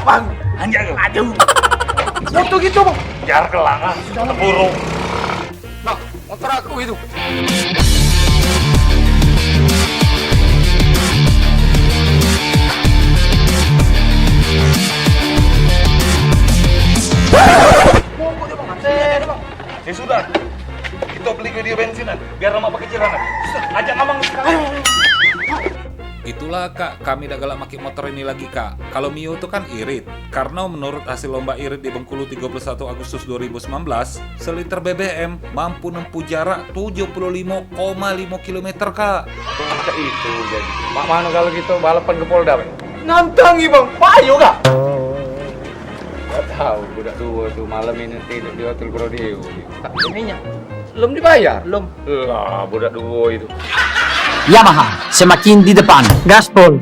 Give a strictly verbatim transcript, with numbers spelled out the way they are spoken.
Bang, anjak ke? Aduh. Motor gitu, Bang. Jar kelang ah. Teburu. Nah, motor aku itu. Mogok dia, Bang. Sini aja, Bang. Ya sudah, kita beli ke dia bensin ah, biar lemak pakai cirahan. Ajak ngamang sekarang. Itulah, Kak, kami dak galak make motor ini lagi, Kak. Kalau Mio tu kan irit. Karena menurut hasil lomba irit di Bengkulu tiga puluh satu Agustus dua ribu sembilan belas, seliter B B M mampu nempuh jarak tujuh puluh lima koma lima kilometer, Kak. Macam itu jadi. Mak mana kalau kita balapan ke Polda, Bang? Nantangi, Bang. Payo, Kak. Gak tahu, budak tua tu malam ini tidur di Hotel Prodeo. Tak ada minyak. Belum dibayar? Belum. Lah, budak tua itu. Yamaha, semakin di depan. Gaspol.